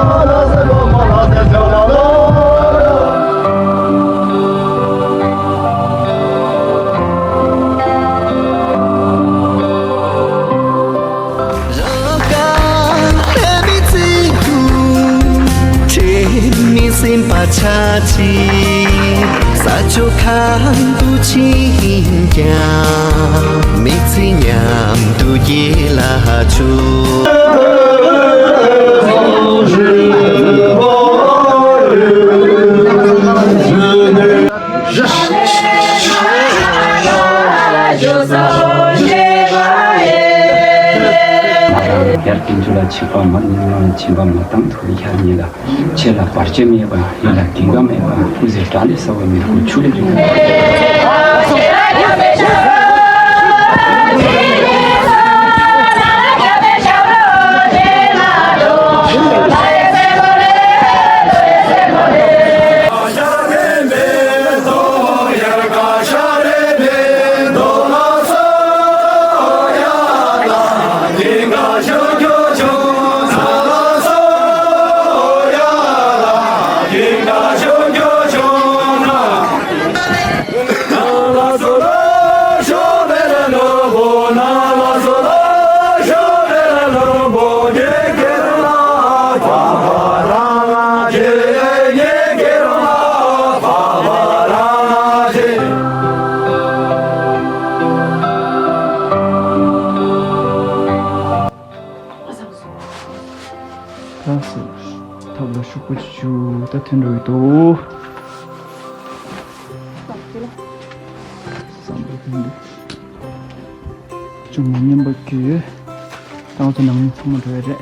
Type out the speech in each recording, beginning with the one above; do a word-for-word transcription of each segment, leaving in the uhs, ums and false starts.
རང་དགའ་མི་ཚིག་ཏུ་ཁྲེལ་མི་སེམས་པ་ཆ་གཅིག་ས་ཕྱོགས་གང་དུ་ཕྱིན་ཀྱང་མི་ཚེ་མཉམ་དུ་སྐྱེལ་ལ་བཅུག་ཡར་དཀོན་མཆོག་ལ་ཆིབས་པ་མ་ཉིན་མ་ཆིབས་པ་མ་བཏང་ཐུག་ཡར་ཉིན་ལ་ཆེ་ལ་བར་ཆད་མེད་པ་ཡིད་ལ་གདེང་ཁ་མེད་པ་སྐུ་ཚེ་དགྲ་ལས་སྲ་བ་མེད་དགུ་ཆུ་ལས་རིང་། ད་སོ། ཐབ་ལ་ཤུག་པོ་ཆུ་ཆུ་ད་ཐོན་འགྲོ་ཡི་འདུག་བསམ་པའི་དོན་དུ་ཅུང་མ་ཉན་པ་གྱིས་ད་ང་ཚོ་ནང་མི་ཚང་མ་འགྲོ་ཡ་རེད།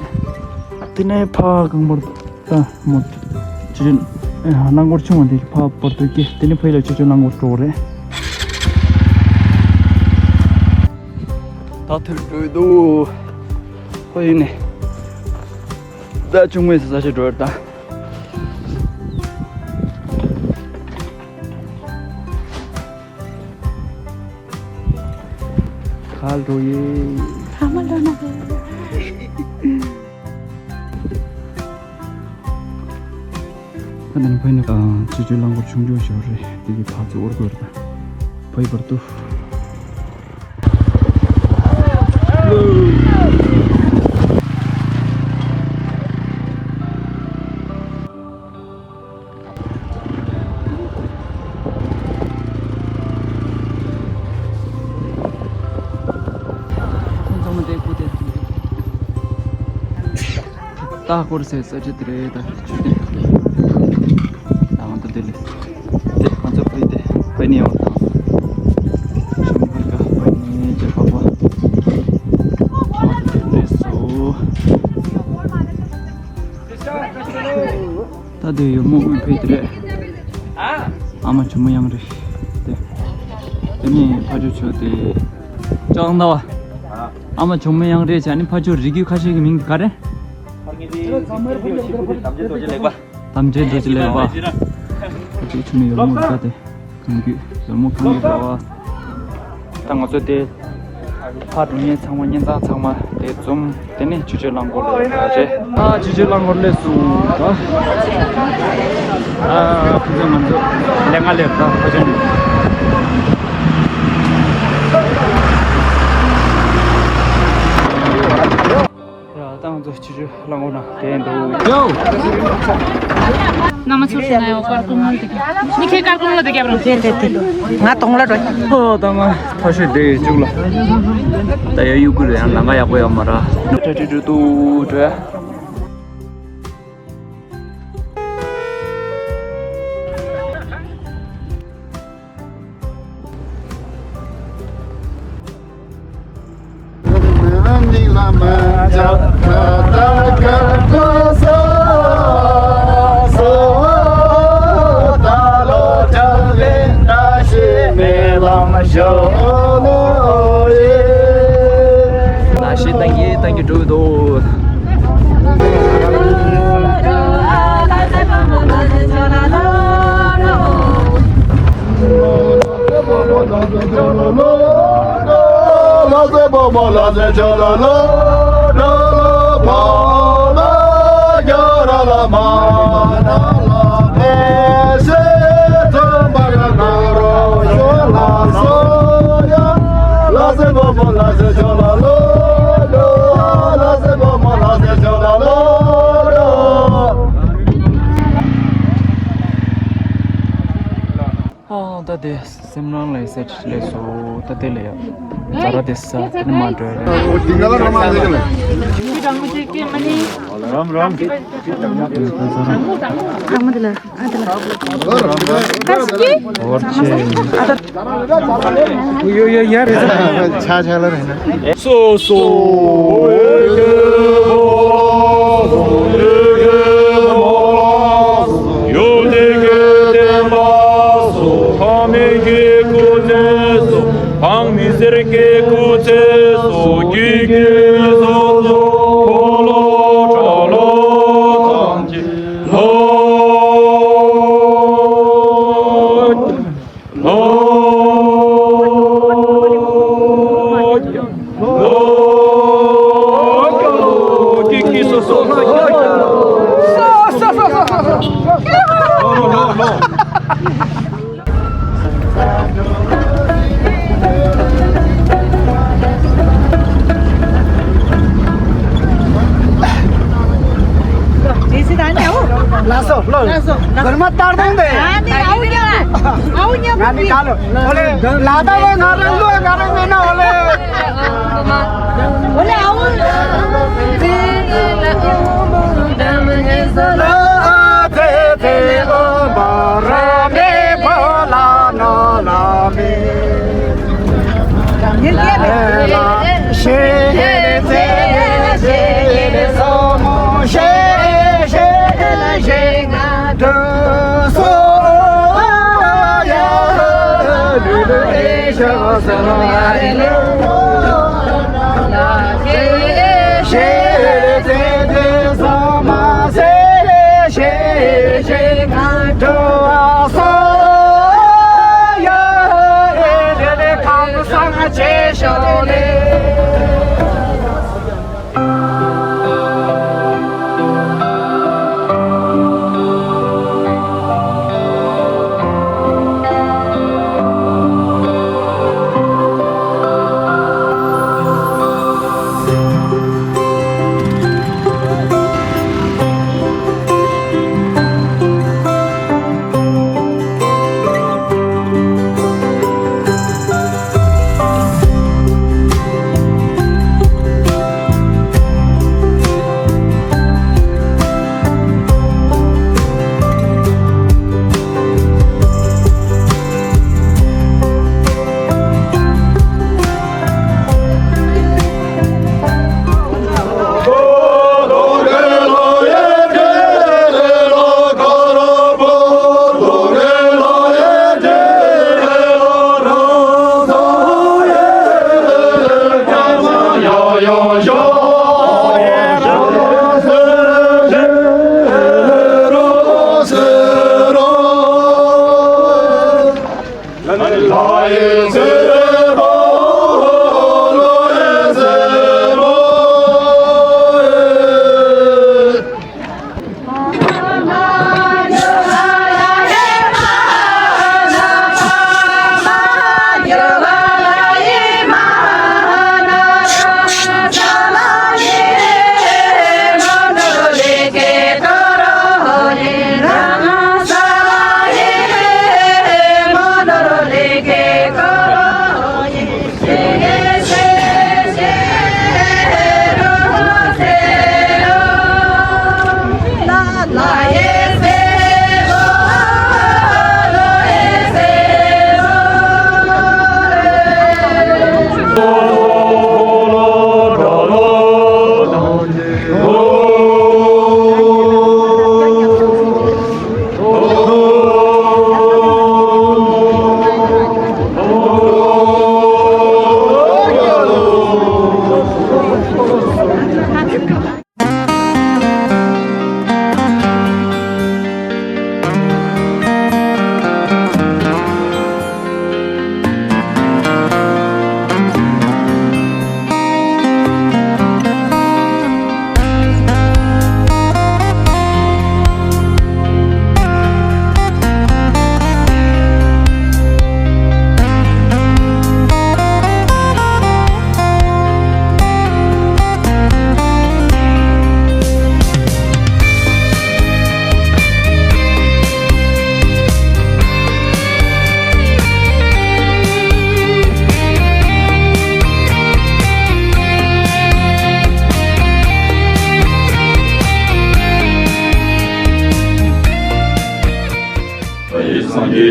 དེ་ནས་ཕ་གང་བར་ད་མོ་ཅི་རེད། རླངས་འཁོར་ཆུང་བ་འདི་ཕ་བར་དུ་སྐྱེ། དེ་ནས་ཕ་ཡི་ལ་ཆུ་ཆུ་རླངས་འཁོར་འགྲོ་གི་རེད། ད་ཐུར་འགྲོ་ཡི་འདུག་ཕ་ཡི་ནས་ད་ཅུང་མོས་སུ་ས་ཆ་འགྲོ་ཡ་ད། ཁ་ལོ་ཡེ། ཁ་མ་ལོ་ན་ཧེ། ཁ་ནང་ཕ་ནི་ཨ་ཅི་ཅི་རླངས་འཁོར་ཆུང་ཆུང་ཞིག་རེད། དེ་གི་ཕ་ཚོ་འོར་གོར་དང་ཕ་ཡི་བར་དུ། ཁོང་ཚང་མ་དེ་སྐུ་དེ་ལྟ་སྐོར་ཟེར་ས་ཆ་དེ་རེད། ད་ཆུ་དེ་ད་ང་ཚོ་དེ་ལས་དེ་ང་ཚོ་ཕ་ཡི་དེ་ཕ་ནི་ཡོང་དང་ཤམ་བུ་ག་ཕ་ནི་ཅེ་པ་པ་ང་ཚོ་དེ་ལས་སོ། ད་དེ་ཡོད་མོ་དབུས་ཕེ་དེ་རེད། ཨ་མ་ཇོ་མོ་གཡང་རེད། དེ་དེ་ནི་ཕ་ཇོ་ཆོ་དེ་ཅང་ད་བ། ཨ་མ་ཇོ་མོ་གཡང་རེད་བྱ་ནི་ཕ་ཇོ་རི་རྒྱུད་ཁ་ཤས་ཀྱི་མིང་དེ་ག་རེད། དམ་ཅན་རྡོ་རྗེ་ལེགས་པ། ཕ་ཇོ་ཆུང་ཡོད་མོ་རེད་ད་དེ། གངས་རྒྱུད་ཟོལ་མོ་གངས་རྒྱུད་རེད་བ། ད་ང་ཚོ་དེ་ཕར་འགྲོ་མཁན་ཚང་མ་གཉེན་ཚང་ཚང་མ་དེ་འཛོམས། དེ་ནས་ཆུ་ཆུ་རླངས་འཁོར་ལ་ཡོད་པ་རེད། ཨ་ཆུ་ཆུ་རླངས་འཁོར་སླེབས་སོང་ད། ཨ་ཕུན་ཚོགས་ང་ཚོ་ལས་ང་སླེབས་ད་ཕ་ཆེན་ཡ། ད་ང་ཚོ་ཆུ་ཆུ་རླངས་འཁོར་ནང་བསྡད་འདུག་ཡོ། ན་མ་ཚུར་ཤོག་ན་ཡོ་ཀར་ཀུང་ལ་དེ་ག་ནི་ཁྱེད་ཀར་ཀུང་ལ་དེ་ག་བར་དེ་དེ་དེ་ང་དོང་ལ་འགྲོ། ཨོ་ད་ང་ཐ་ཤོད་དེ་བཅུག་ལ། ད་ཡ་གཡུག་གི་རེད། ཡང་ལམ་ཁ་ཡག་པོ་ཡོད་མ་ར། ཏྲ་ཏྲི་ཏྲི་ཏུ་འགྲོ་ཡ། ནང་བཞིན་བཏང་གི་བཏང་གི་འགྲོ་གི་འདུག་ཨ། ད་དེ་སེམས་ནང་ལ་སེ་ལས་སོ། ད་དེ་ལ་ཡ་ཛ་ར་དེ་ས་དེ་མ་འགྲོ་ཡ། རང་མ་ཟེར་གི་ལ། རང་རང་། ཨ་དེ་ལ། ཨ་དེ་ལ། ཨོ་ཆེ། ཡོ་ཡོ་ཡ་རེ་ས། ཆ་ཆ་ལ་རེ་ན། སོ་སོ། ལགས་སོ། ལགས་སོ། གར་མ་ལྟར་དང་དེ། ཨ་ནི་ཨའུ་ཉ། ཨའུ་ཉ། ང་ནི་ག་ལོ། ཨོ་ལེ། ལ་དྭགས་པ་ང་རང་ལོ་ག་རང་མེད་ན་ཨོ་ལེ། ཨོ་ལེ་ཨའུ།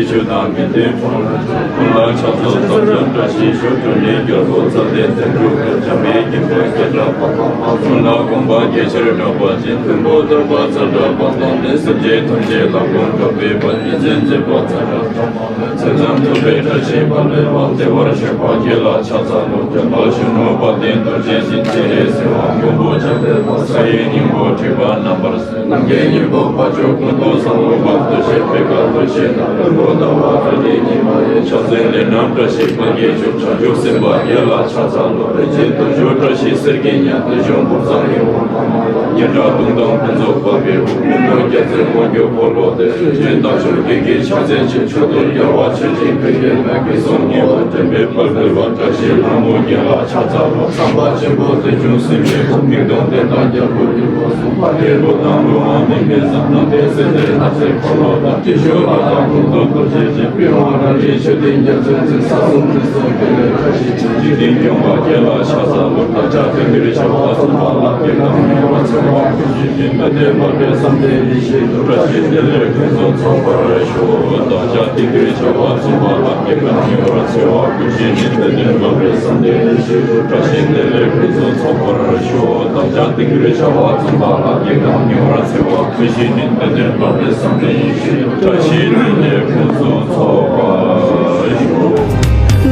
ཆོས་དང་དགེ་འདུན་ཕོ་བྲང་ལ་ཕྱག་འཚལ་དམ་ལ་བཀྲ་ཤིས་ཤོག། སྤྲུལ་ནས་རྒྱལ་པོ་རྩ་བརྒྱད་དོན་གྲུབ་ཀྱི། འཇམ་དཔལ་དཀྱིལ་འཁོར་སྐྱེ་འགྲོ་ཕ་ཕ་མ་ཀུན་ལ་དགོངས་པ་རྒྱ་ཆེར་བསྒྲགས་པ་ཅན། མཐོན་པོ་ཐོད་པ་ཚ་གྲང་བ་དང་ནི། སེམས་ཅན་ཐམས་ཅད་ལ་དགོངས་དག་པའི་བར། ཉིན་མཚན་མཛད་པ་ཚ་གྲང་གྲང་མ་ལས། མཚན་ཙམ་ཐོབ་པའི་བཀྲ་ཤིས་པ་ལས་པ། བདེ་བར་གཤེགས་པ་དགེ་ལ་ཕྱག་འཚལ་ལོ། བྱམས་པ་གཞོན་ནུ་དཔལ་ལྡན་རྡོ་རྗེ་འཛིན། སྤྱན་རས་གཟིགས་དབང་མགོན་པོ་འཇམ་དཔལ་དཔའ། ས་ཡི་སྙིང་པོ་མཁྲིས་པ་རྣམ་པར་སྲེག། ལྷ་ཀྱི་སྙིང་པོ་དཔལ་མཆོག་ཀུན་ཏུ་བཟང་པོ། དཔལ་དུ་གཤེགས་པའི་སྐུ་ལུས་ཤིང་ནམ་མཁའ་ལྟ་བུ། རིགས་ལྡན་ཉི་མ་ཡི། ཕྱག་འཚལ་ལས་རྣམས་བཀྲ་ཤིས་པ་ཡིས་ཕྱུག། བྱང་ཆུབ་སེམས་དཔའ་དགེ་ལ་ཕྱག་འཚལ་ལོ། རིན་ཆེན་གདུང་ཤུགས་བཀྲ་ཤིས་གསེར་གྱི་ཉ། ཏེ་ཞོན་པོ་བཟང་ཡི་འོ་ཐ་མ་ལ། སྙན་གྲགས་དུང་དང་ཕུན་ཚོགས་འཕགས་པའི་ཧུ། མི་ལུས་རྒྱ་མཚོའི་དབང་གྱུར་འཁོར་ལོ་སྟེ། རིན་ཆེན་དང་ཕྱུག་རྒྱན་གྱིས་ཕྱག་འཚལ་ཞིང་། མཆོག་ཏུ་གྱུར་པ་ཆོས་ཀྱི་སྐུ་ཡི་ལྷ། སྐུ་གསུང་ཐུགས་དང་མཐུན་པའི་དཔལ་འབར་བ། བཀྲ་ཤིས་ལྷ་མོ་དགེ་ལ་ཕྱག་འཚལ་ལོ། ཚངས་པ་ཆེན་པོ་རྩལ་འབྱུང་སྲིད་པའི་ཕུང་། མིག་སྟོང་ལྡན་དང་རྒྱལ་པོ་ཡི་གོ་གསུམ། ལྷ་རྒྱལ་པོ་དང་ཀླུ་དབང་མི་མེད་ཟབ། ནམ་མཁའི་སྲིད་མཐའི་ལྷ་སྲིན་འཁོར་ལོ་དང་། ཏྲི་ཤཱུལ་ལ་དང་ཀུན་ཏུ་རྡོ་རྗེ་འཛིན། པི་ཝང་རལ་གྲིའི་མཆོད་རྟེན་རྒྱ་མཚོའི་རྩེ། ས་གསུམ་རི་གསུམ་གྱི་ལས་བཀྲ་ཤིས་ཤོག། འཇིག་རྟེན་སྐྱོང་བ་དགེ་ལ་ཕྱག་འཚལ་ལོ། བདག་ཅག་དེང་འདིར་བྱ་བ་བརྩམས་པ་ལ། སྐྱེ་རྒ་མི་འགྲོ་བར་འཚེ་བ་ཀུན། ཀུན་གཞི་ཉིད་དཔལ་ལྡན་དཔལ་བེ་བསམ་གཏན་ཡེ་ཤེས་མཐུ། བཀྲ་ཤིས་བདེ་ལེགས་ཕུན་སུམ་ཚོགས་པར་ཤོག། བདག་ཅག་དེང་འདིར་བྱ་བ་བརྩམས་པ་ལ། སྐྱེ་རྒ་མི་འགྲོ་བར་འཚེ་བ་ཀུན། ཀུན་གཞི་ཉིད་དཔལ་ལྡན་དཔལ་བེ་བསམ་གཏན་ཡེ་ཤེས་མཐུ། བཀྲ་ཤིས་བདེ་ལེགས་ཕུན་སུམ་ཚོགས་པར་ཤོག། བདག་ཅག་དེང་འདིར་བྱ་བ་བརྩམས་པ་ལ། སྐྱེ་རྒ་མི་འགྲོ་བར་འཚེ་བ་ཀུན། ཀུན་གཞི་ཉིད་དཔལ་ལྡན་དཔལ་བེ་བསམ་གཏན་ཡེ་ཤེས། བཀྲ་ཤིས་བདེ་ལེགས་ཕུན་སུམ་ཚོགས་པར་ཤོག།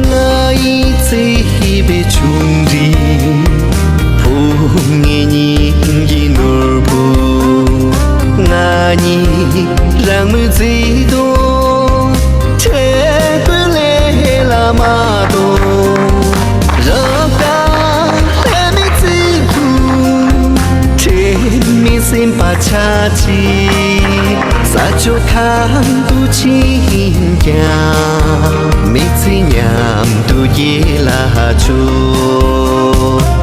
ང་ཡི་བརྩེ་བའི་ཆུང་འདྲིས། ཕོ་ངའི་སྙིང་གི་ནོར་བུ། ང་གཉིས་རང་མོས་མཛེས་སྡུག་འཕྲད་པའི་ལས་ལ་མ་གཏོགས། རབ་དཀར་ལྷད་མེད་བརྩེ་དུང་། ཁྲེལ་མེད་སེམས་པ་ཆ་གཅིག། ས་ཕྱོགས་གང་དུ་ཕྱིན་ཀྱང་། མི་ཚེ་མཉམ་དུ་རྒྱས་ལ་ཆོག།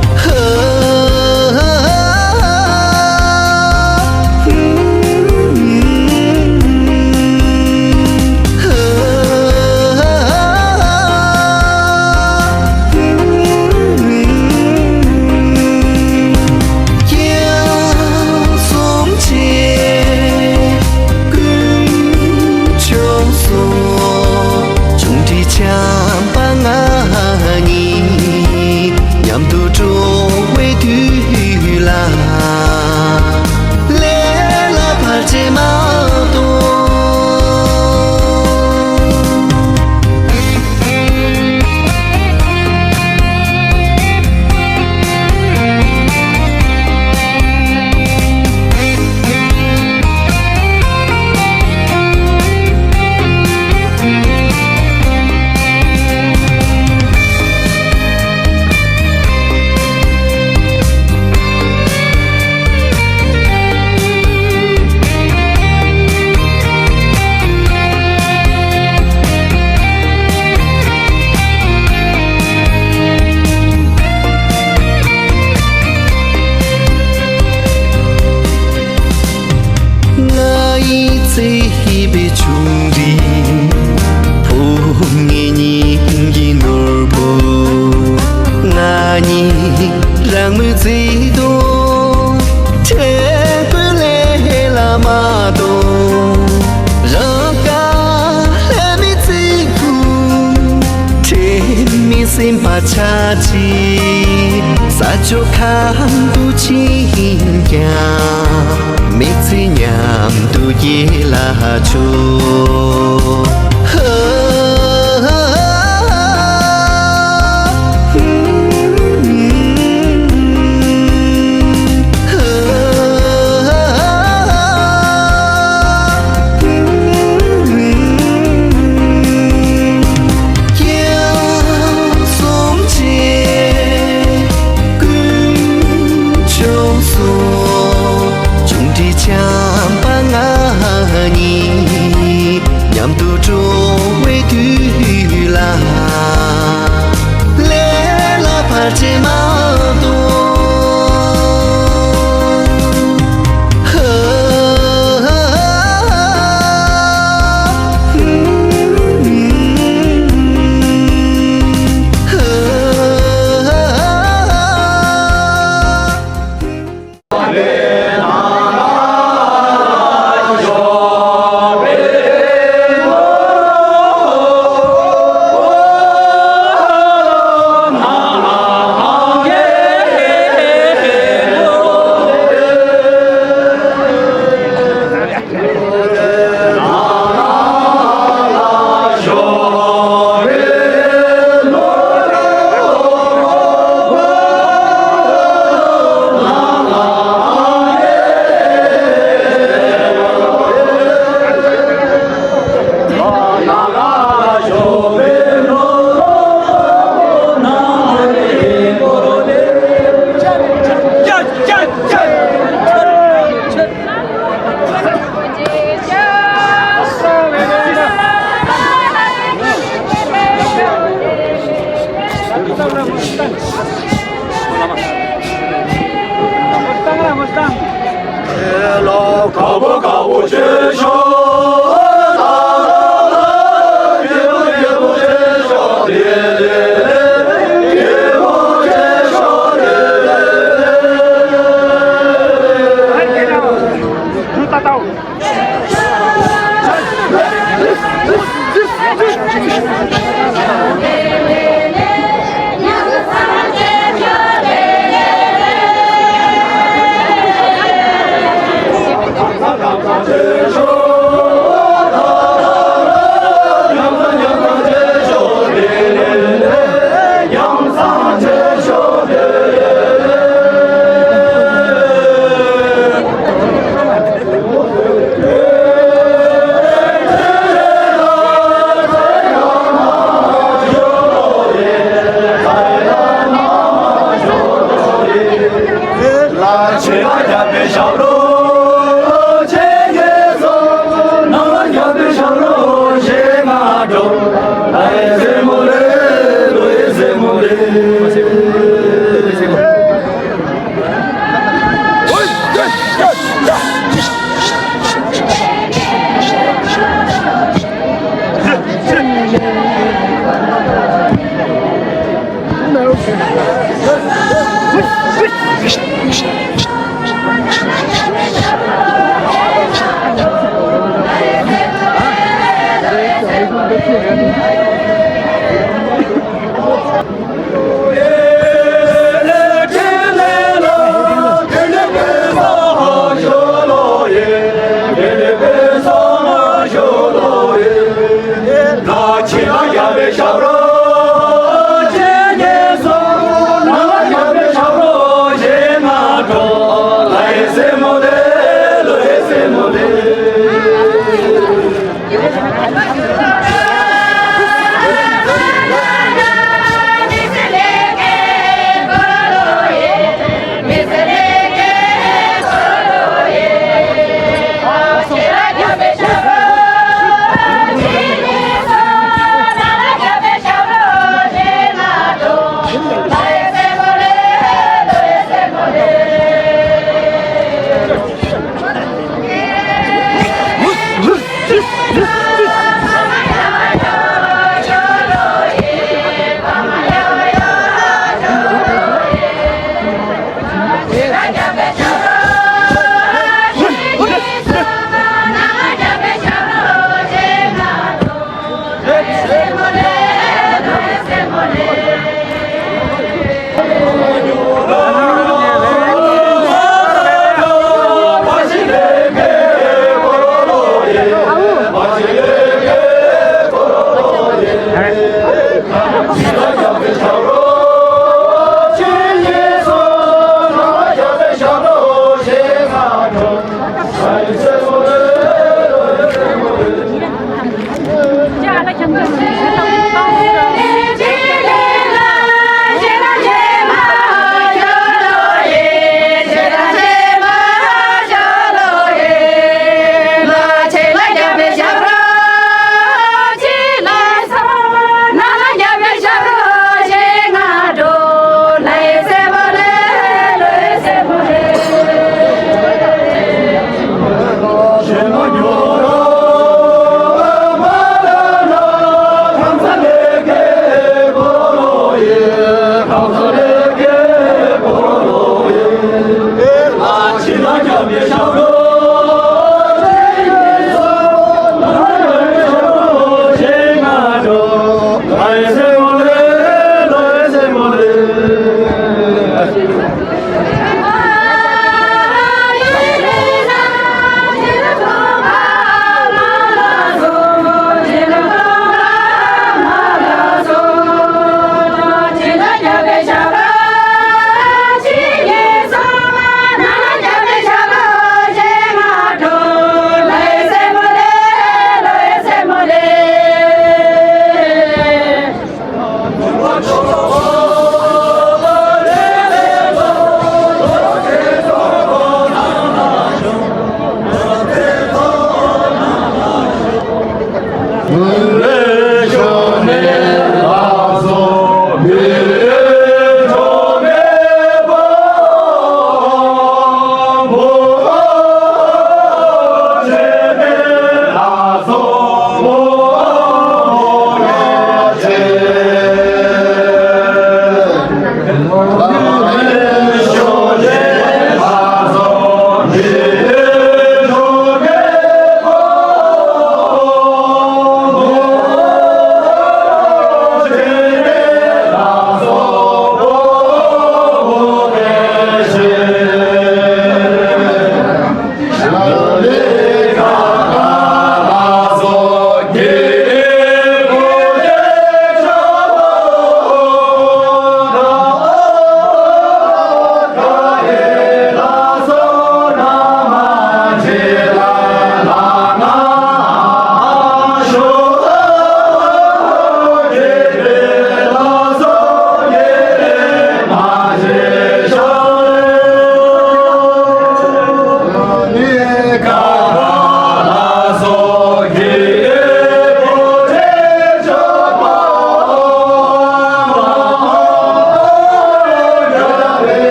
ཆུང་འདྲིས་བྱམས་པ་ང་གཉིས། མཉམ་དུ་འགྲོ་བའི་དུས་ལ། ལས་ལ་བར་ཆད་མ་གཏོགས། ང་ཡི་བརྩེ་བའི་ཆུང་འདྲིས། ཕོ་ངའི་སྙིང་གི་ནོར་བུ། ང་གཉིས་རང་མོས་མཛེས་སྡུག་འཕྲད་པའི་ལས་ལ་མ་གཏོགས། རབ་དཀར་ལྷད་མེད་བརྩེ་དུང་། ཁྲེལ་མེད་སེམས་པ་ཆ་གཅིག། ས་ཕྱོགས་གང་དུ་ཕྱིན་ཀྱང་། མི་ཚེ་མཉམ་དུ་རྒྱས་ལ་ཆོག། ཆུང་འདྲིས་བྱམས་པ་ང་གཉིས། མཉམ་དུ་འགྲོ་བའི་དུས་ལ། ལས་ལ་བར་ཆད་མ་གཏོགས།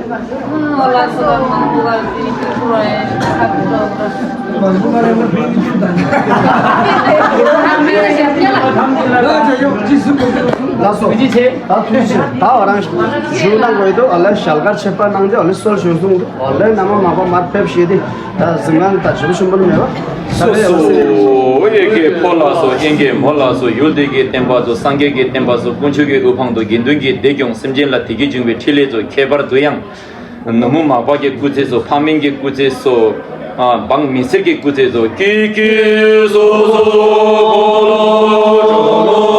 ལགས་སོ། ཐུགས་རྗེ་ཆེ། ད་ཐུགས་རྗེ་ཆེ། ད་ང་རང་ཞུ་གནང་དགོས་འདུག་ཨ་ལས་ཞལ་དཀར་ཆེ་བ་གནང་སྟེ་ཨ་ལས་གསོལ་ཞུ་གསུངས་འདུག་ཨ་ལས་ན་མ་མ་པ་མར་ཕེབས་ཞེས་ཏེ། ད་གཟིམ་ཁང་ད་ཞུ་ཞུ་འབུལ་མེད་པ། སོ་སོ། ཨེ་ཀྱེ་ཕོ་ལགས་སོ། ཨེ་ཀྱེ་མོ་ལགས་སོ། ཡུལ་འདི་གི་བསྟན་པ་ཚོ། སངས་རྒྱས་ཀྱི་བསྟན་པ་ཚོ། དཀོན་མཆོག་གི་དབུ་འཕང་དུ། དགེ་འདུན་གྱི་སྡེ་སྐྱོང་། སེམས་ཅན་ལ་བདེ་སྐྱིད་འབྱུང་བའི་ཕྲིན་ལས་ཚོ། ཁྱད་པར་དུ་ཡང་ནུབ་མོ་མ་པ་གི་སྐུ་ཚེ་ཚོ། ཕ་མིང་གི་སྐུ་ཚེ་ཚོ། ཨ་འབངས་མི་སེར་གྱི་སྐུ་ཚེ་ཚོ། ཀྱེ་ཀྱེ་སོ་སོ་ཕོ་ལོ་ཇོ་ལོ།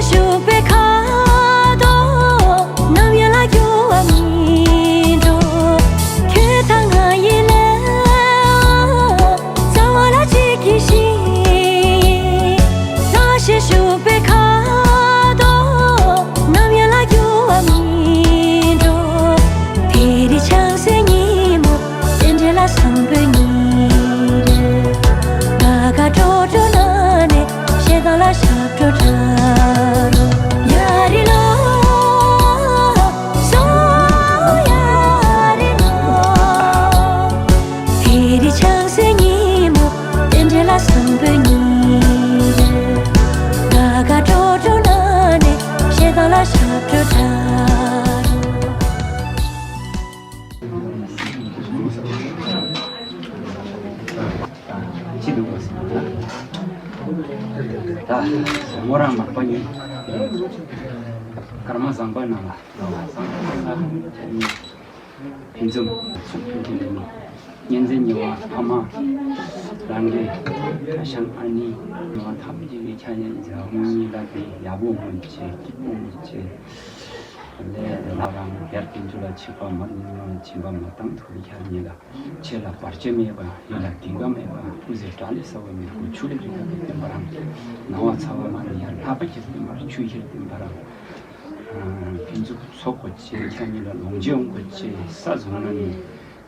ཞུགས་པའི་ཁ་དོག་ནམ་ཡང་ལ་འགྱུར་བ་མི་འགྲོ། ཁྱོད་དང་ང་ཡི་ལས་རྩ་བ་ལ་གཅིག་གི་ཞིག་ད་ཞེས་ཞུགས་པའི་ཁ་དོག་ནམ་ཡང་ལ་འགྱུར་བ་མི་འགྲོ། དེ་རིང་ཆང་སའི་ཉིན་མོ། དེ་འདྲ་ལ་བསམ་པའི་ཉིན་རེ། དགའ་དགའ་སྤྲོ་སྤྲོ་ན་ནས་ཞེ་སྡང་ལ་ཞབས་བྲོ་འཁྲབ་རོགས། ཡ་རི་ལོ། སོ་ཡ་རི་ལོ། དེ་རིང་ཆང་སའི་ཉིན་མོ། དེ་འདྲ་ལ་བསམ་པའི་ཉིན་རེ། དགའ་དགའ་སྤྲོ་སྤྲོ་ན་ནས་ཞེ་སྡང་ལ་ཞབས་བྲོ་འཁྲབ་རོགས། ཅི་འདུག་པ་ཟེར་ན། ད་མོ་རང་མག་པ་ཉོས། སྐར་མ་བཟང་པོ་ནང་ལ་བཟང་པོ་ནང་ལ་ཕུན་སུམ་ཚོགས་ཕུན་སུམ་ཚོགས་པའི་གཉེན་ཚན་ཉེ་བ་ཕ་མ་རང་གི་ཁ་ཤང་ཨ་ནི་ཉེ་བ་ཐམས་ཅད་ཀྱི་ཆ་ཉན་མཛད་པ་དངོས་གཉིས་ལ་དེ་ཡག་པོ་མོ་ཆེ་སྐྱིད་པོ་མོ་ཆེ་ལས་ལ་རང་ཡར་ཀུན་སྤྱོད་ལ་ཆིག་པ་མ་ནུས་ན་བྱིན་པ་མ་བཏང་ཐུབ་ཆ་ཉན་ལ། ཆོས་ལ་བར་ཆད་མེད་པ། ཡིད་ལ་འགེངས་པ་མེད་པ། སྐུ་ཚེ་བཀྲ་ལ་གསལ་བ་མེད་པ། ཆུ་ལས་རིག་པའི་བསྟན་པ་རང་། ནང་བ་ཚ་བ་མ་རེད་ཡར་ལྷག་པ་ཁྱེར་བསྟན་པ་རང་། ཆུ་ཁྱེར་བསྟན་པ་རང་། ཕུན་ཚོགས་ཚོགས་གོ་ཆེ་ཆ་ཉིད་ལ་ལོངས་སྤྱོད་འོང་གོ་ཆེ་ས་བཟུང་ན་ནི།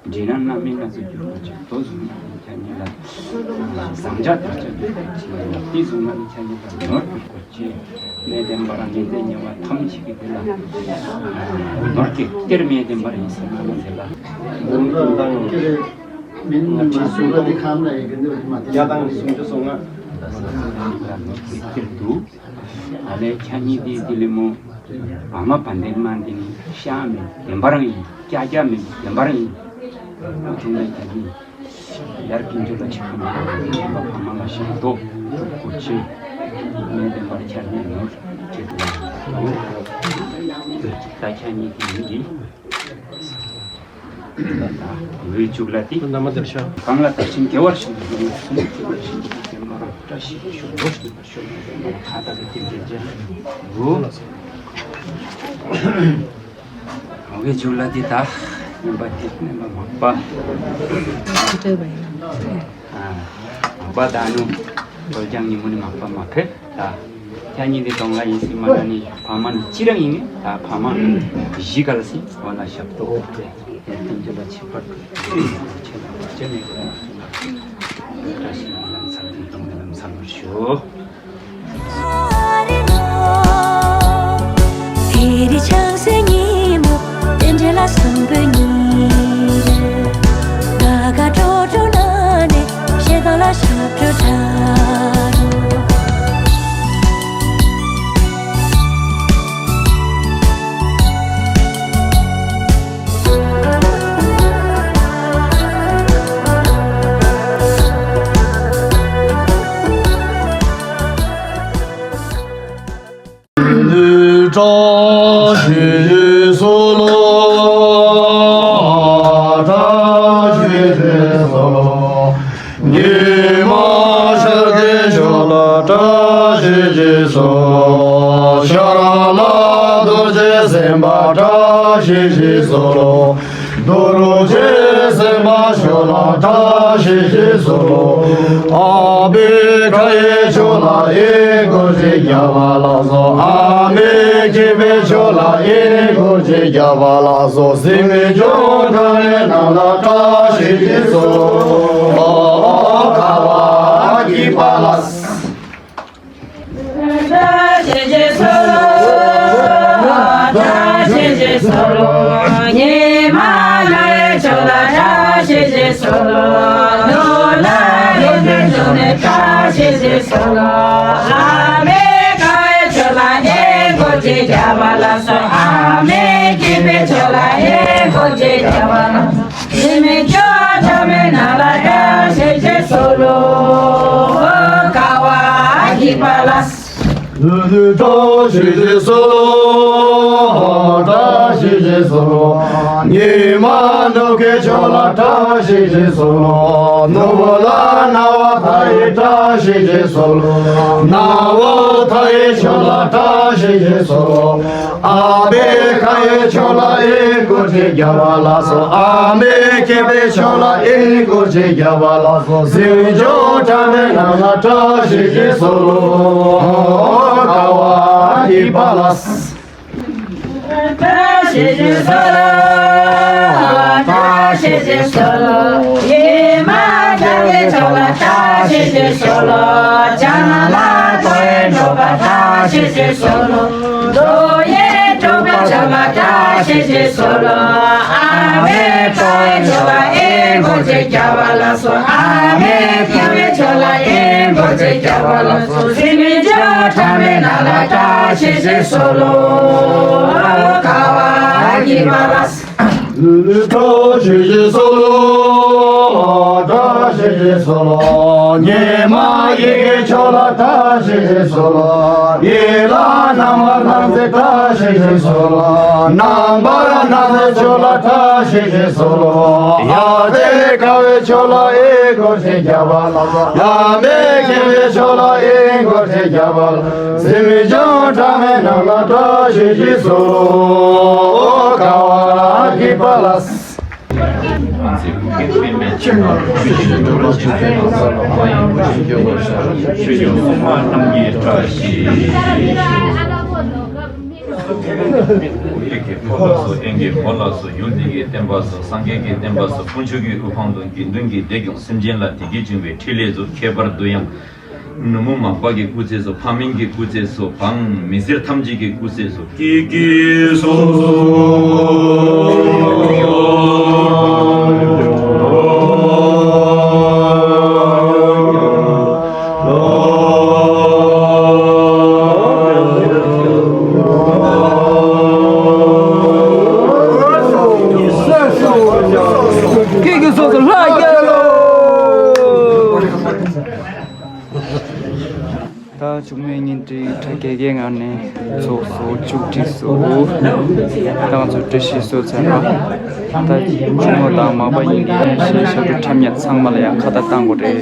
འདྲེ་ན་སྣ་མིན་སྣ་ཚོགས་འགྱུར་གོ་ཆེ་རྡོ་བཟུང་ན་ནི་ཆ་ཉིད་ལ་ཟངས་ལྕགས་དར་ཆ་འགྱུར་གོ་ཆེ་ལ་ཏི་བཟུང་ན་ནི་ཆ་ཉིད་ལ་ནོར་འགྱུར་གོ་ཆེ། གནས་བརྟན་པ་རང་གནས་བརྟན་ཉེ་བ་ཐམས་ཅད་ཀྱི་དེ་ལ་ནོར་གྱི་གཏེར་གནས་བརྟན་པ་རང་ཡིན་ཟེར་ན་ནི་དེ་ལ་ནོར་གྱི་གཏེར་མིན་ན་ཅི་སུ་ག་དེ་ཁམ་ན་ཡི་གེ་འདི་མ་དེ་ཡ་དང་སུམ་ཅུ་སོ་ལྔ། ནོར་གྱི་གཏེར་འདུག་ཨ་ལས་ཁྱེད་གཉིས་དེ་དེ་ལས་མོ་བ་མ་བ་འདན་མ་འདན་ཤ་མེད་བདེན་པ་རང་ཡིན། ཀྱ་ཀྱ་མེད་བདེན་པ་རང་ཡིན། ཨ་ཐུང་ལས་ཁྱེད་གཉིས། ཡར་ཀུན་སྤྱོད་ལ་ཆིག་པ་མ་ཡིན་པ་ཕ་མ་ལ་ཞབས་ཏོག་སྒྲུབ་དགོས་ཆེ། གནས་བརྟན་པར་ཆ་ནས་ནོར་ཁྲིད་དགོས། ད་ཆ་ཉིད་ཀྱི་ཡིན་གྱི། ད་འོད་བཅུག་ལ་དེ། ན་མ་དར་ཤ། གང་ལ་དར་ཞིང་དགེ་བར་བྱིན་གྱིས་རློབས། སུམ་ཅུ་པ་བྱིན་གྱིས་བརྟན་པ་རང་། བཀྲ་ཤིས་ཤོག་ལོ་ཤིན་པར་ཤོག་ལ་ཁ་ད་གི་ཏིང་ཏིང་ཅན། འོ། འོ་གི་མཇུག་ལ་འདི་ད་སྨན་པ་ཐེག་སྨན་པ་མག་པ། ཁོ་སྤྲོས་པ་ཡིན། ཨ། མག་པ་ད་ནུ་སྒོ་ལྕང་ཉིན་མོ་ནི་མག་པ་མ་ཕེབས་ད། ཁྱེད་གཉིས་དེ་གདོང་ལ་ཡིན་སྲིད་མ་ད་ནི་ཕ་མ་ནི་ཅི་རང་ཡིན་ནི་ད་ཕ་མ་གཞིས་ཀ་ལ་སྲིད་འོ་ན་ཞབས་ཏོག་དེ་ཐམས་ཅད་ལ་ཁྱད་པར་དུ་ཆེ་ལ་བར་ཆད་མེད་པར་བཀྲ་ཤིས་ལམ་ཚར་དེ་གདོང་ལ་ལམ་ཚར་བར་ཤོག་བཀྲ་ཤིས་སོལ་ལོ། བཀྲ་ཤིས་སོལ་ལོ། ཉི་མ་ཤར་གྱི་ཕྱོགས་ལ་བཀྲ་ཤིས་ཤིས་སོལ་ལོ། ཤར་ལ་རྡོ་རྗེ་སེམས་དཔའ་བཀྲ་ཤིས་ཤིས་སོལ་ལོ། རྡོ་རྗེ་སེམས་དཔའ་ཕྱོགས་ལ་བཀྲ་ཤིས་ཤིས་སོལ་ལོ། ཨ་བྷི་ཀ་ཡེ་ཕྱོགས་ལ་ཨེ་གོ་ཅི་རྒྱ་བ་ལ་སོ། ཨ་མེ་ཁེ་བེ་ཕྱོགས་ལ་ཨེ་གོ་ཅི་རྒྱ་བ་ལ་སོ། སེམས་ཅན་ཐམས་ཅད་ནང་ལ་བཀྲ་ཤིས་ཤིས་སོལ་ལོ། ཨོ་ཁ་བ་ཨ་ཀི་པ་ལ། བཀྲ་ཤིས་ཤིས་སོལ་ལོ། བཀྲ་ཤིས་ཤིས་སོལ་ལོ། ཉི་མ་ལ་ཡེ་ཕྱོགས་ལ་བཀྲ་ཤིས་ཤིས་སོལ་ལོ། ནོར་ལ་ཡེ་ཕྱོགས་ནས་བཀྲ་ཤིས་ཤིས་སོལ་ལོ། ཨ་མེ་ཀ་ཡེ་ཕྱོགས་ལ་ཨེ་གོ་ཅི་རྒྱ་བ་ལ་སོ། ཨ་མེ་ཁེ་བེ་ཕྱོགས་ལ་ཨེ་གོ་ཅི་རྒྱ་བ་ལ་སོ། སེམས་ཅན་ཐམས་ཅད་ནང་ལ་བཀྲ་ཤིས་ཤིས་སོལ་ལོ། ཁ་བ་ཨ་ཀི་པ་ལ། བཀྲ་ཤིས་ཤིས་སོལ་ལོ། བཀྲ་ཤིས་ཤིས་སོལ་ལོ། ཉི་མ་ནུབ་ཀྱི་ཕྱོགས་ལ་བཀྲ་ཤིས་ཤིས་སོལ་ལོ། ནུབ་ལ་ན་བ་མཐའ་ཡས་བཀྲ་ཤིས་ཤིས་སོལ་ལོ། ན་བ་མཐའ་ཡས་ཕྱོགས་ལ་བཀྲ་ཤིས་ཤིས་སོལ་ལོ། ཨ་བྷི་ཀ་ཡེ་ཕྱོགས་ལ་ཨེ་གོ་ཅི་རྒྱ་བ་ལ་སོ། ཨ་མེ་ཁེ་བེ་ཕྱོགས་ལ་ཨེ་གོ་ཅི་རྒྱ་བ་ལ་སོ། སེམས་ཅན་ཐམས་ཅད་ནང་ལ་བཀྲ་ཤིས་ཤིས་སོལ་ལོ། ཁ་བ་ཨ་ཀི་པ་ལ། བཀྲ་ཤིས་ཤིས་སོལ་ལོ། བཀྲ་ཤིས་ཤིས་སོལ་ལོ། ཉི་མ་ལྡང་གི་ཕྱོགས་ལ་བཀྲ་ཤིས་ཤིས་སོལ་ལོ། བྱང་ལ་རྡོ་ཡི་འགྲོ་བ་བཀྲ་ཤིས་ཤིས་སོལ་ལོ། རྡོ་ཡི་འགྲོ་བ་ཕྱོགས་ལ་བཀྲ་ཤིས་ཤིས་སོལ་ལོ། ཨ་མེ་རྡོ་ཡི་ཕྱོགས་ལ་ཨེ་གོ་ཅི་རྒྱ་བ་ལ་སོ། ཨ་མེ་ཁེ་བེ་ཕྱོགས་ལ་ཨེ་གོ་ཅི་རྒྱ་བ་ལ་སོ། སེམས་ཅན་ཐམས་ཅད་ནང་ལ་བཀྲ་ཤིས་ཤིས་སོལ་ལོ། ཁ་བ་ཨ་ཀི་པ་ལ། བཀྲ་ཤིས་ཤིས་སོལ་ལོ། བཀྲ་ཤིས་ཤིས་སོལ་ལོ། ཉི་མ་ཡི་གེ་ཕྱོགས་ལ་བཀྲ་ཤིས་ཤིས་སོལ་ལོ། ཡི་ལ་ནམ་མཁའ་སྣང་མཛད་བཀྲ་ཤིས་ཤིས་སོལ་ལོ། རྣམ་པར་སྣང་མཛད་ཕྱོགས་ལ་བཀྲ་ཤིས་ཤིས་སོལ་ལོ། ཡ་དེ་ཀ་བའི་ཕྱོགས་ལ་ཨེ་གོ་ཅི་རྒྱ་བ་ལ། ཡ་མེ་ཁེ་བེ་ཕྱོགས་ལ་ཨེ་གོ་ཅི་རྒྱ་བ་ལ། སེམས་ཅན་ཐམས་ཅད་ནང་ལ་བཀྲ་ཤིས་ཤིས་སོལ་ལོ། ཁ་བ་ཨ་ཀི་པ་ལ། ཆོས་སྐྱོང་སྲུང་མ་རྣམས་ཀྱི་བཀྲ་ཤིས་ཤོག། ཡེ་གེ་ཕོ་ལ་སོགས་ཨེ་གེ་མོ་ལ་སོགས་ཡུལ་འདི་ཡི་བསྟན་པ་སོགས་སངས་རྒྱས་ཀྱི་བསྟན་པ་སོགས་དཀོན་མཆོག་གི་དབུ་འཕང་དང་དགེ་འདུན་གྱི་སྡེ་སྐྱོང་སེམས་ཅན་ལ་བདེ་སྐྱིད་འབྱུང་བའི་ཕྲིན་ལས་སོགས། ཁྱད་པར་དུ་ཡང་ནུབ་མོ་མག་པ་གི་སྐུ་ཚེ་སོགས། ཕ་མིང་གི་སྐུ་ཚེ་སོགས། འབངས་མི་སེར་ཐམས་ཅད་ཀྱི་སྐུ་ཚེ་སོགས། ཀི་ཀི་སོ་སོ། ཀི་ཀི་སོ་སོ་ལྷ་རྒྱལ་ལོ། ད་བཅུ་གཉིས་ཉིན་དྲུག་ཕྲ་རྒྱས་ཀྱི་ངང་ནས་ཚོགས་སོ་བཅུ་སྒྲིལ་སོ། ད་ང་ཚོ་བཀྲ་ཤིས་སོ་ཚར་བ། ད་ཆུ་མོ་དང་མག་པ་ཡིན་གྱི་ཞེས་ཞབས་བྲོ་འཁྲབ་མཁན་ཚང་མ་ལ་ཡང་ཁ་བརྡ་བཏང་དགོས་རེད།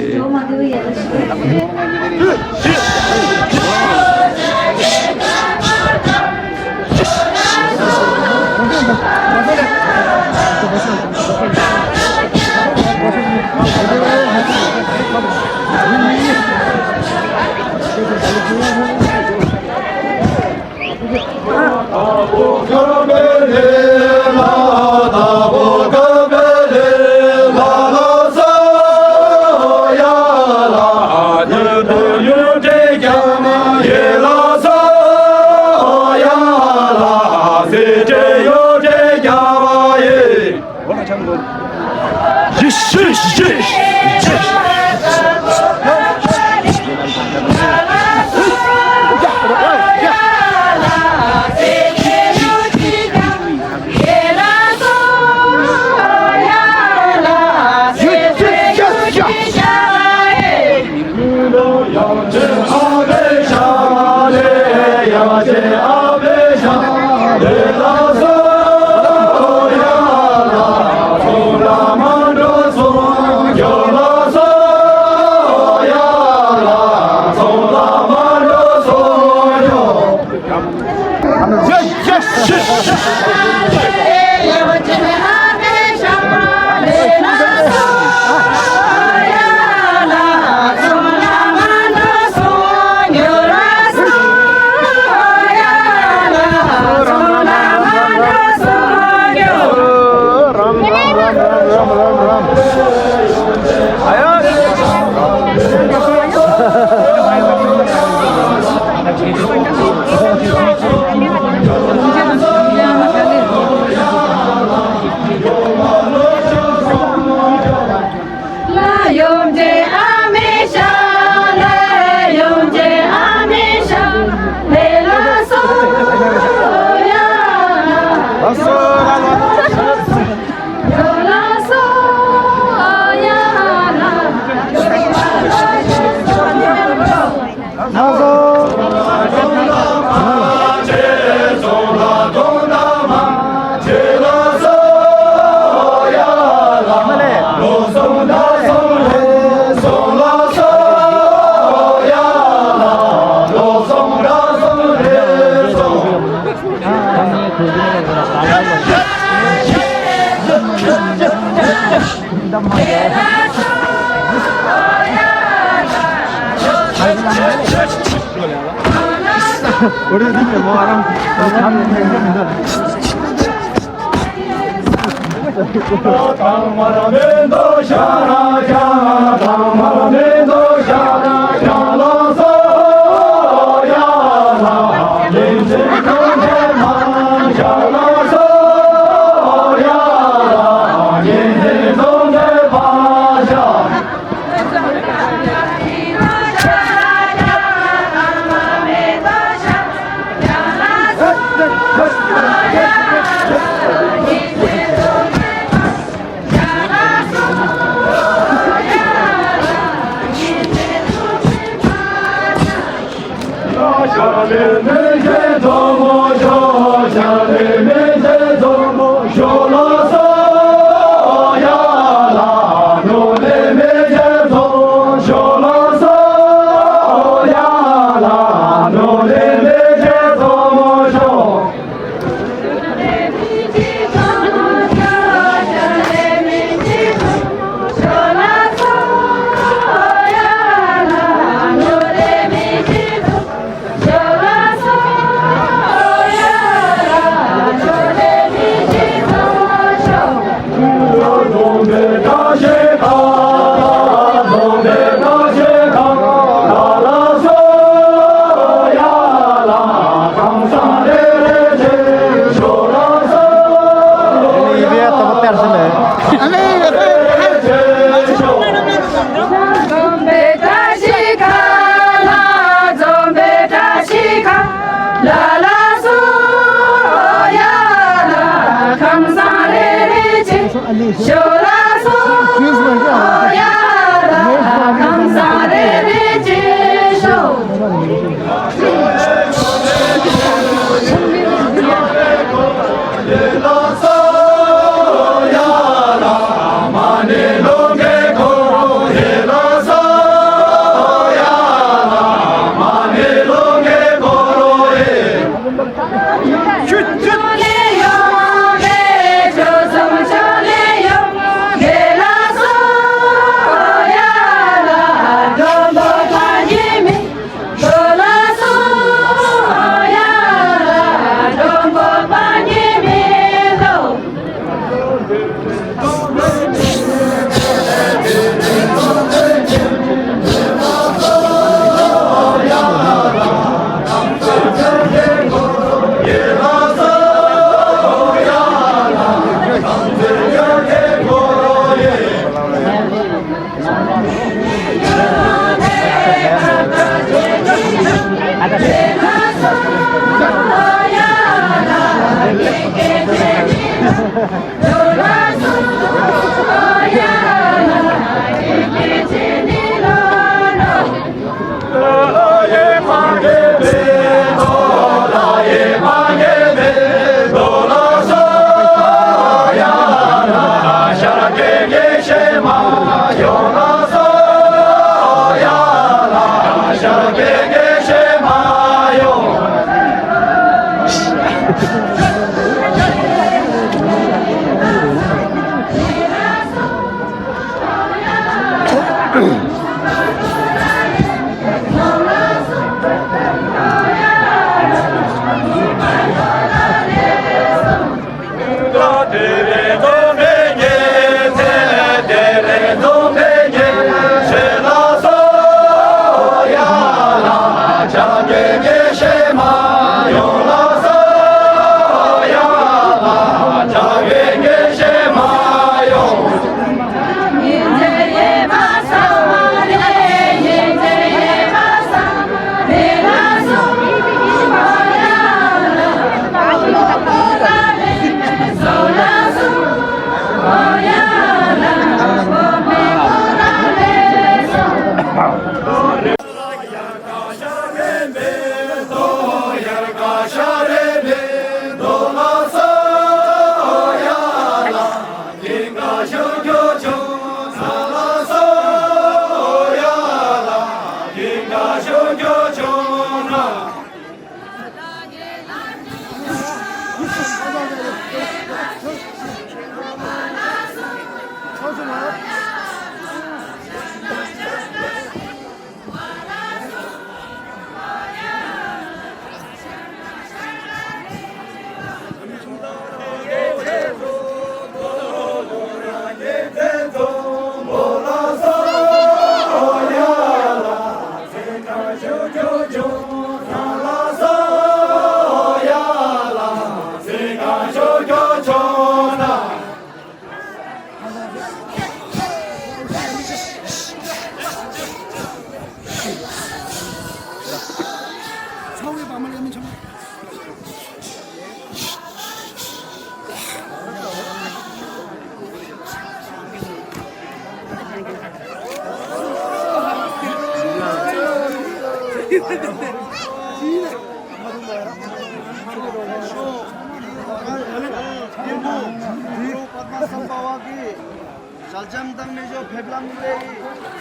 ཞལ་འཇམ་དང་མི་བཞུགས་ཕེབས་ལམ་ལས་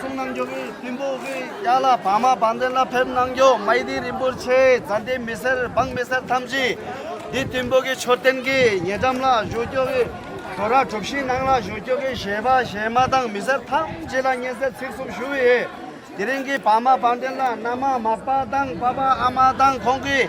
གསུང་གནང་རྒྱུ་གི་ཐིམ་ཕུག་གི་ཡ་ལ་བ་མ་བན་དེ་ལ་ཕེབས་གནང་རྒྱུ་མ་ཡི་དི་རིན་པོ་ཆེ་ཛ་འདི་མི་སེར་འབངས་མི་སེར་ཐམས་ཅད་འདི་ཐིམ་ཕུག་གི་མཆོད་རྟེན་གྱི་ཉེ་འགྲམ་ལ་བཞུགས་རྒྱུ་གི་དོ་ར་གྲུབ་གཤིས་ནང་ལ་བཞུགས་རྒྱུ་གི་གཞས་པ་གཞས་མ་དང་མི་སེར་ཐམས་ཅད་ལ་སྙན་སེང་ཚིག་གསུམ་ཞུ་ཡི། དེ་རིང་གི་བ་མ་བན་དེ་ལ་མནའ་མ་མ་པ་དང་པ་པ་ཨ་མ་དང་ཁོང་གི་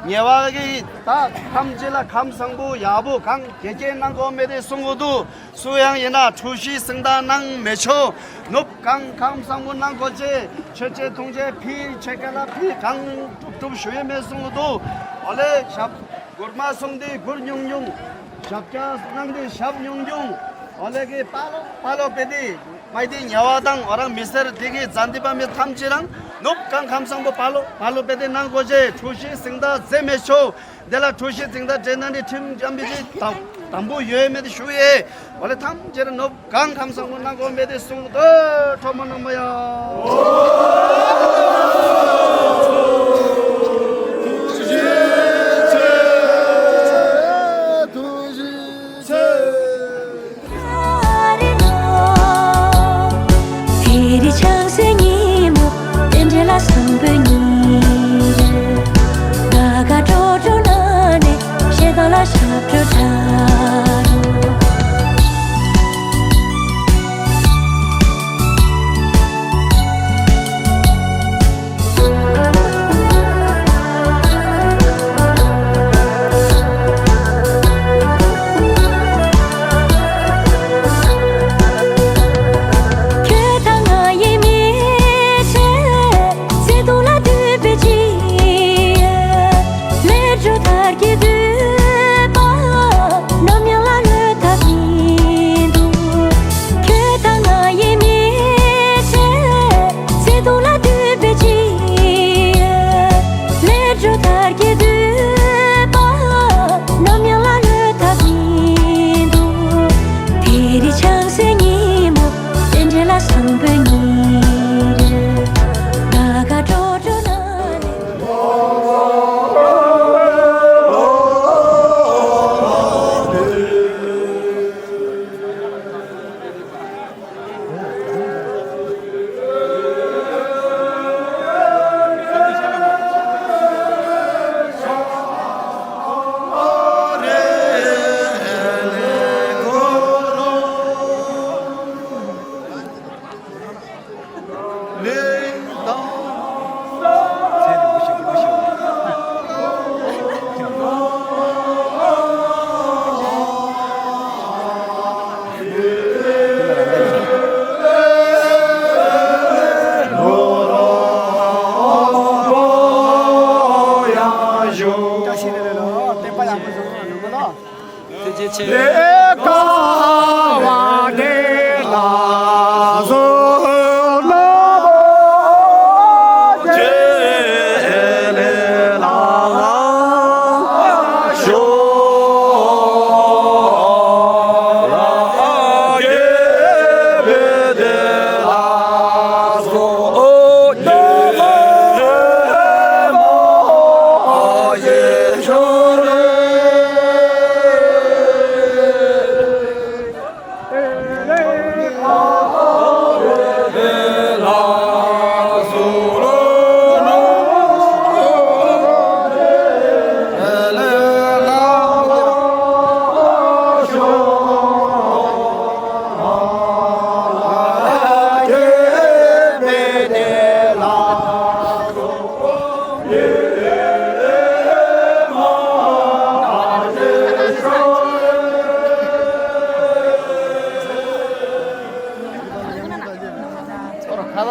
ཉེ་བ་གི་ད་ཐམས་ཅད་ལ་ཁམས་བཟང་པོ་ཡག་པོ་གང་དགེ་རྒན་གནང་དགོས་མེད་དེ་གསུང་གི་འདུག་སུ་ཡང་ཡིན་ན་འཁྲུལ་ཞིག་སེང་ད་གནང་མི་ཆོག་ནུབ་གང་ཁམས་བཟང་པོ་གནང་དགོས་ཆེ་ཆོས་ཆེ་ཐུང་ཆེ་ཕི་ཆེ་ག་ལ་ཕི་གང་གྲུབ་གྲུབ་ཞུ་ཡས་མེད་གསུང་གི་འདུག་ཨོ་ལེ་ཞབས་མགུར་མ་གསུང་དེ་མགུར་ཉུང་ཉུང་། ཞབས་བཀྱག་གནང་དེ་ཞབས་ཉུང་ཉུང་། ཨོ་ལེ་གི་པ་ལོ་པ་ལོ་པེ་དེ། མ་ཡི་དི་ཉེ་བ་དང་ཨོ་རང་མི་སེར་དེ་གི་ཛ་འདི་པ་མི་ཐམས་ཅད་རང་ནུབ་གང་ཁམས་བཟང་པོ་པ་ལོ་པ་ལོ་པེ་དེ་གནང་དགོས་ཆེ་འཁྲུལ་ཞིག་སེང་ད་རྫས་མེད་ཆོག་དེ་ལ་འཁྲུལ་ཞིག་སེང་ད་རྫས་ན་འདི་ཁྲིམས་འཇམ་པི་ཅི་དམ་དམ་པོ་ཡོད་མེད་དེ་ཞུ་ཡེ། ཨོ་ལེ་ཐམས་ཅད་རང་ནུབ་གང་ཁམས་བཟང་པོ་གནང་དགོས་མེད་དེ་གསུང་དོ་ཁྲོ་མོ་གནང་མ་ཡ།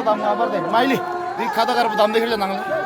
དམ་ང་བར་དེ་མ་ཡི་ལི། དེ་ཁ་ད་གར་བུ་དམ་དེ་ཁིར་ལ་ནང་ལ།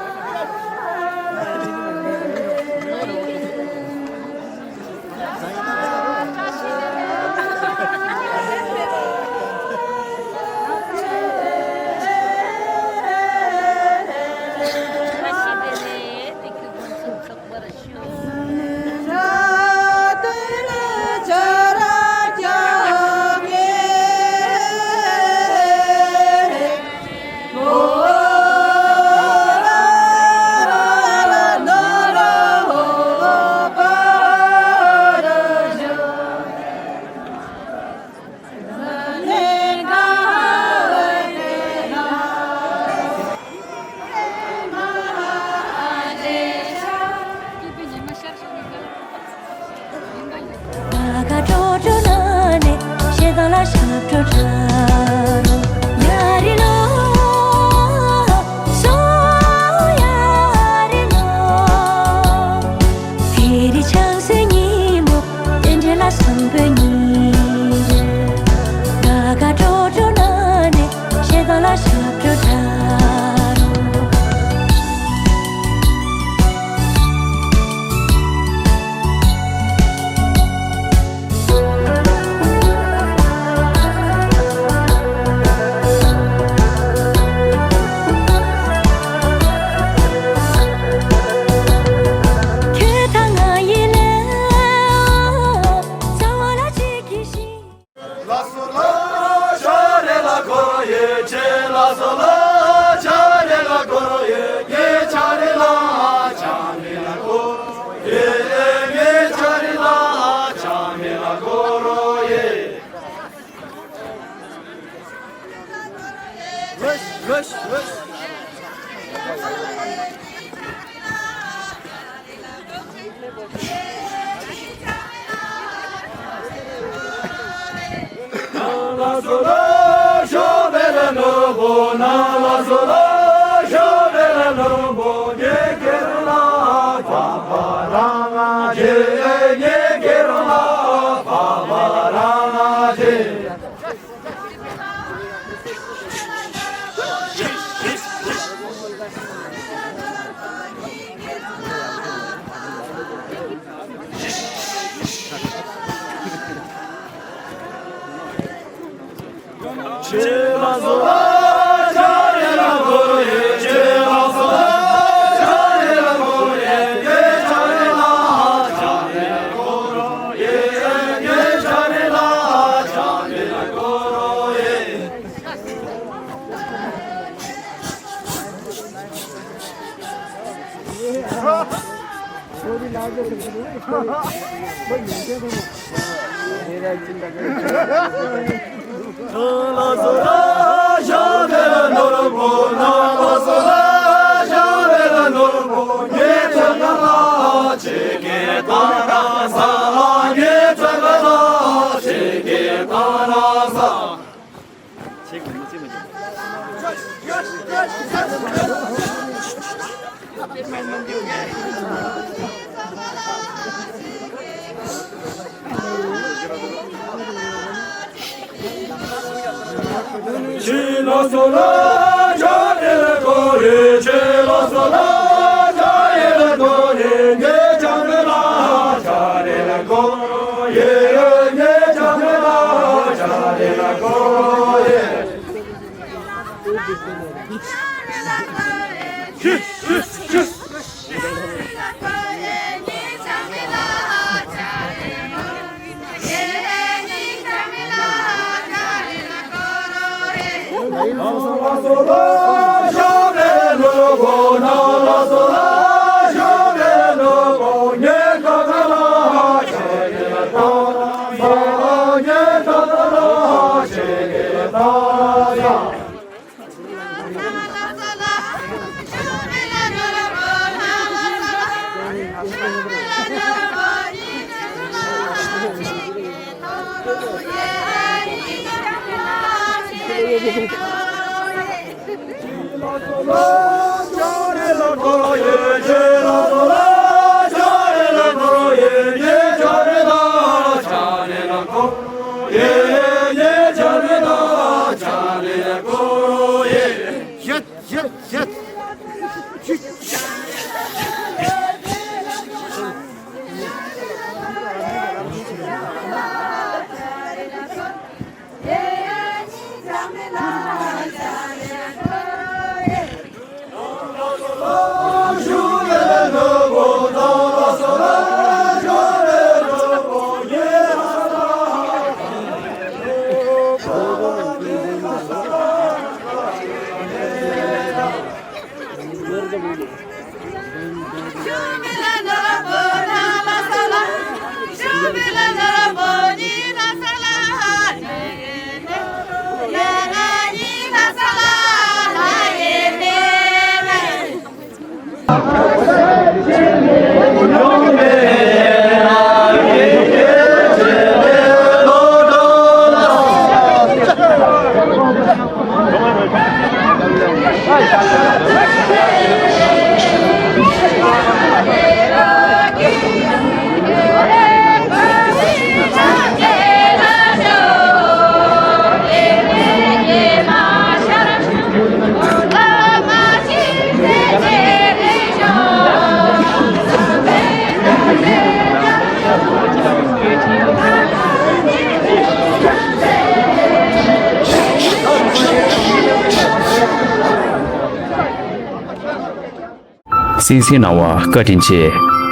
གསན་གཟིགས་གནང་བར་བཀའ་དྲིན་ཆེ།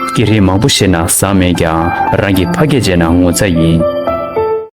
སྐད་རིགས་མང་པོ་ཤེས་ན་བཟང་མེད་ཀྱང་རང་གི་ཕ་སྐད་བརྗེད་ན་ངོ་ཚ་ཡིན།